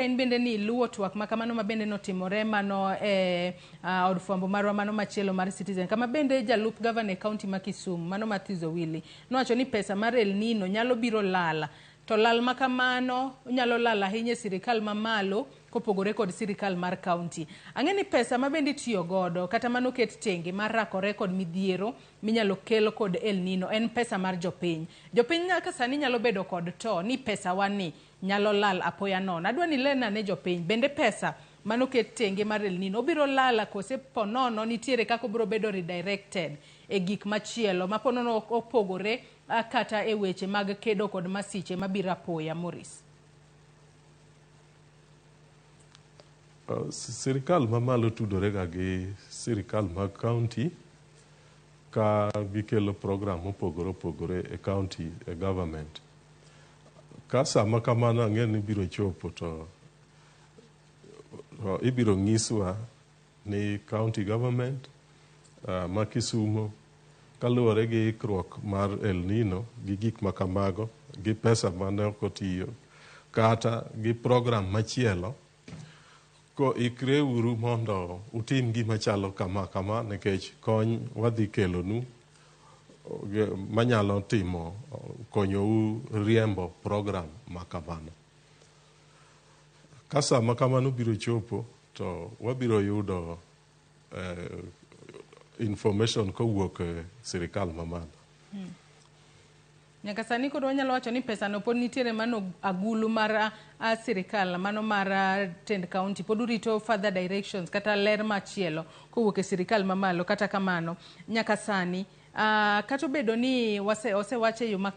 In bende ni iluwo twak ma kamano ma bende notimore mano e od fwambo marwa mano machielo mar Citizen, kama bende jalup gavana e kaunti ma Kisumu mano Matthews Owili nowacho ni pesa mar El Nino nyalo biro lal, to lal ma kamano nyalo lal ahinya e sirikal mamalo kopogore kod sirikal mar kaunti. Ang'e ni pesa ma bende itiyo godo kata mano ket tenge mar rakore kod midhiero minyalo kel kod El Nino en pesa mar jopiny. Jopiny nyaka sani nyalo bedo kod to ni pesa wa ni nyalo lal apoya nono. Adwa ni ilerna ne jopiny, bende pesa manoket tenge mar El Nino obiro lal kose ponono nitiere kaka obiro bedo redirected e gik machielo ma ponono opogore kata e weche mag kedo kod masiche mabiro apoya, Maurice? Sirikal mamalo tudore ga gi sirikal mag county ka gikelo program mopogore opogore e county e government. Ka sama kamano ang'e ni biro chopo to ibiro nyiswa ni county government ma Kisumo kaluwore gi ikruok mar El Nino gi gik ma kamago gi pesa mane ok otiyo kata gi program machielo ko ikre uru mondo utim gima chalo kama kama nikech kony wadhi kelonu manyalo timo konyou riembo program ma kamano. Ka sama kamano biro chopo to wabiro yudo information kowuok e sirikal mamalo. Nyaka sani koro wanyalo wacho ni pesa no pod nitiere mano agulu mar sirikal mano mar tend county pod urito further directions kata ler machielo kowuok e sirikal mamalo. Kata kamano nyaka sani kata obedo ni osewach e yo